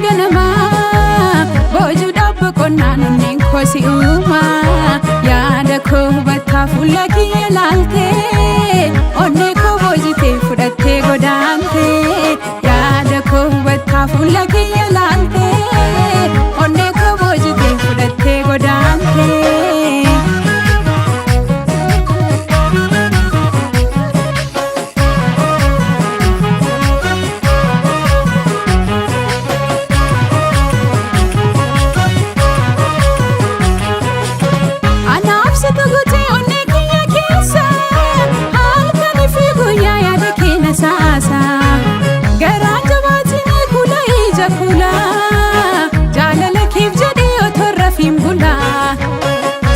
Ganamaa boojuu dhaabba qonnaan onneen koo si uumaa yaada koo hubattaa fuula kiyya laaltee onnee koo boojitee fudhattee godaantee yaada koo hubattaa fuula kiyya laaltee onnee koo boojitee fudhattee godaantee. Anaaf situ guutee onnee kiyya keessa halkanii fi guyyaa yaada keenya saasa garaan jabaatiin kula ija kula jaalala keef jedhee otoo rafiin bula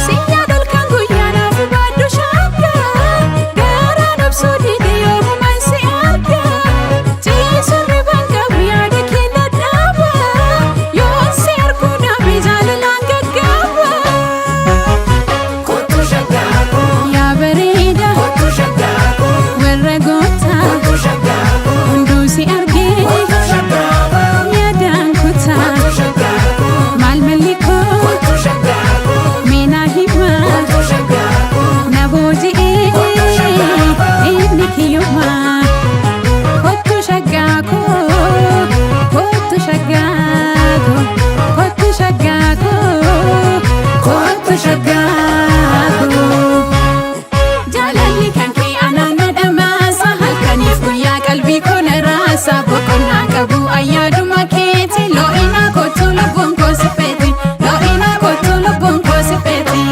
siyaa halkan guyyaa naaf baadhu shaakka garaan obsuu dide yoomumaan si arga ciisu ribaan qabu yaada keenya dhaaba yoon si arguu dhabe jaalalaan gaggaaba. Kottu shaggaako, Yaa bareeda kottu shaggaako, warra gootaa kottu shaggaako, hunduu si argee kottu shaggaako, yaadaan kutaa kottu shaggaako, maal malli koo kottu shaggaako, meenaa himaa kottu shaggaako, na booji'ee inni kiyyumaa kottu shaggaa koo kottu shaggaa koo kottu shaggaa koo kottu shaggaa koo. Jaalalli kan kee anaan na dhamaasa halkaniif guyyaa qalbii koo na raasa boqonnaa qabu ayyaaduma keeti loo'ina kottu lubbuun koo si feeti loo'ina kottu lubbuun koo si feeti.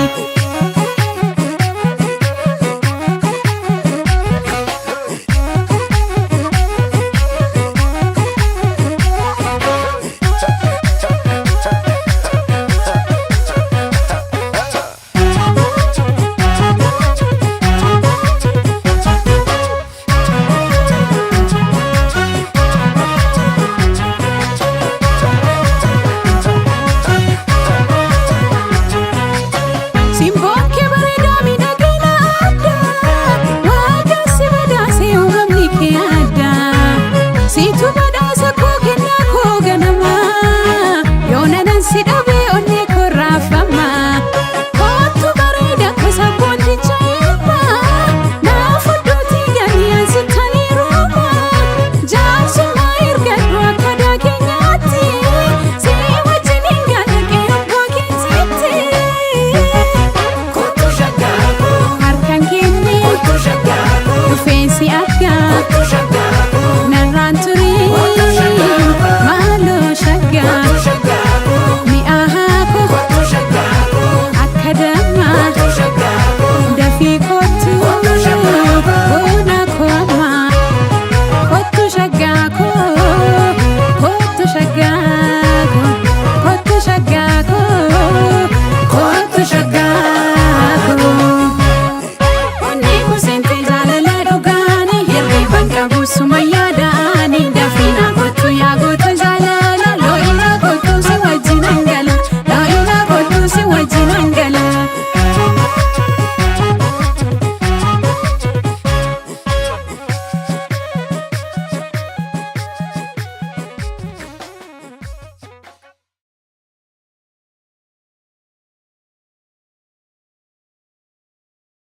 Simboon kee bareedaa miidhagina addaa Waaqaan si badhaase uumamni kee addaa Siitu badhaasa koo kennaa koo ganamaa Yoonanan si dhabee onnee koo raafama Kottu bareeda gosa boondicha ilmaa Naaf hodhuutii galii ansittanii rooma Jaarsummaa ergadhu akka daakeenyaatti Si wajjin hin galle abbaa keetiitti. Kottu shaggaako, Harkaan kenne kottu shaggaako, dhufeensi argaa kottu shaggaako, narraan ture maaloo shaggaa kottu shaggaako, mi'a haakoo kottu shaggaako, akka damma.